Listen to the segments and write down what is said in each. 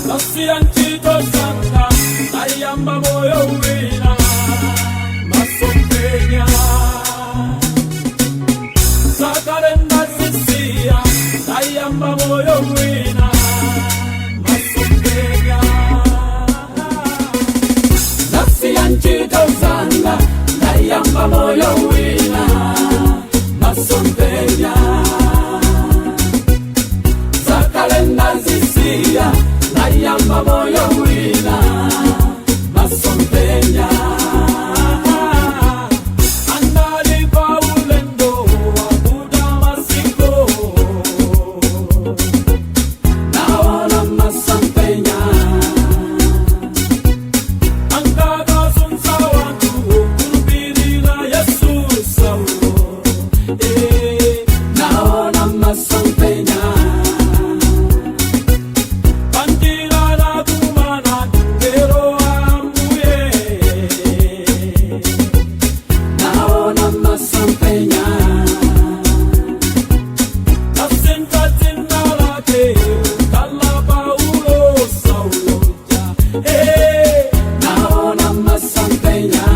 Nasiya ntchito zanga, ndayamba moyo wina, masomphenya. Zakale ndazisiya, ndayamba moyo wina, masomphenya. Nasiya ntchito zanga, ndayamba moyo wina, masomphenya. Zakale ndazisiya, ndayamba moyo wina, masomphenya. Anali paulendo wa ku Damasiko, naona masomphenya. Ankakazunza wanthu okhulupirira Yesu, Saulo, eh, naona masomphenya. Panjira nakumana ngelo Ambuye, naona masomphenya. Nasintha dzina lake kukhala Paulo, Saulo ja, eh, naona masomphenya.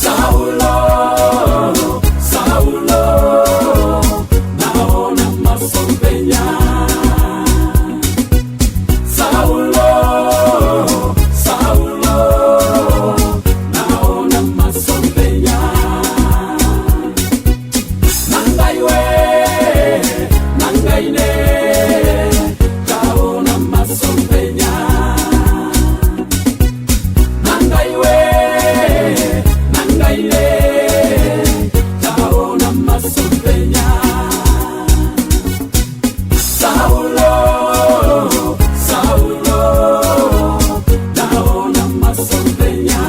Saulo, Saulo, naona masomphenya. Saulo, Saulo, naona masomphenya. Nanga iwe, nanga ine, taona masomphenya. Nanga iwe, nanga ine, taona masomphenya. Saulo, Saulo, naona masomphenya.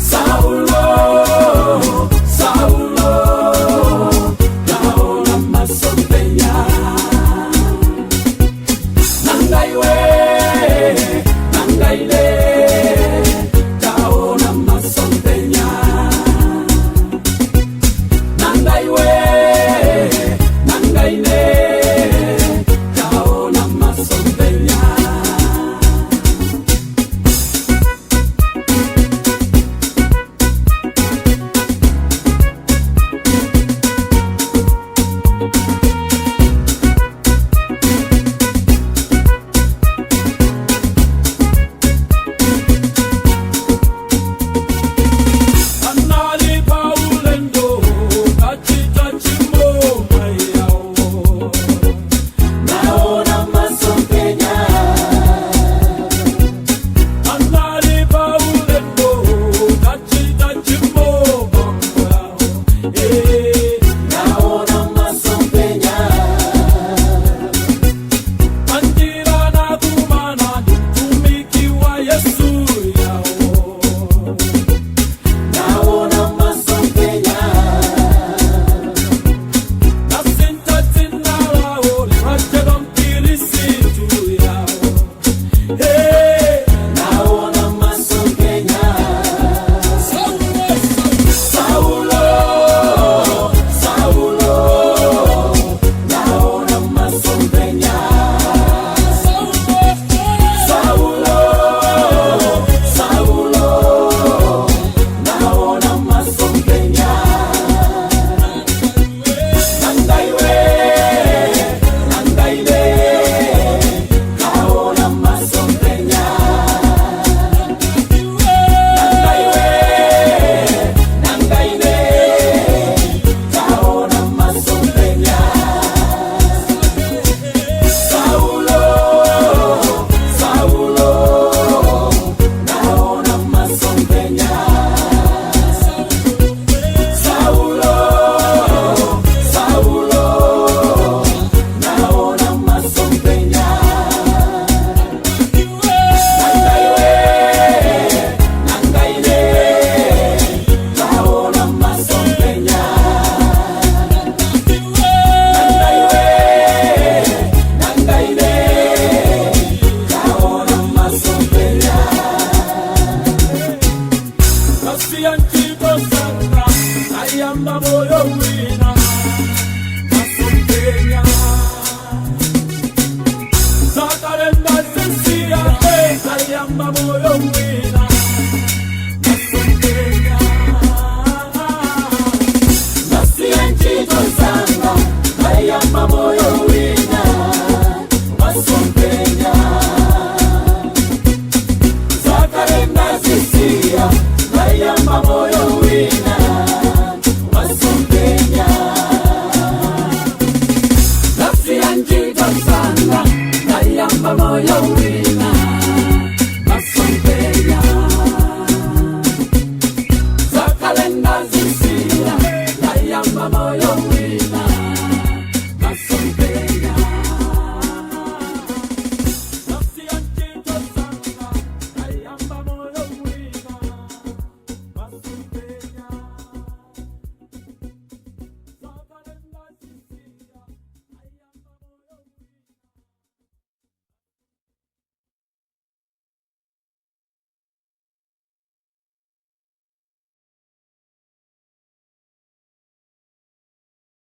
Saulo, Saulo, naona masomphenya. Nanga iwe, nanga ine, taona masomphenya. Nanga iwe, nanga ine, taona masomphenya. Anali paulendo kachita chimo mayawo, naona masomphenya. Anali paulendo kachita chimo mayawo, eh, naona masomphenya. Panjira nakumana mtumiki wa Yesu yawo, naona masomphenya. Nasintha dzina lawo limachedwa mkhristu yawo. Hey, naona masomphenya. Saulo, Saulo, Saulo, naona masomphenya. Saulo, Saulo, naona masomphenya. Nanga iwe, nanga ine, taona masomphenya. Nanga iwe, nanga ine, taona masomphenya. Saulo, Saulo, naona masomphenya. Saulo, Saulo, naona masomphenya. Nanga iwe, nanga ine, taona masomphenya. Nanga iwe, nanga ine, taona masomphenya. Nasiya ntchito zanga, ndayamba moyo wina. Moyo.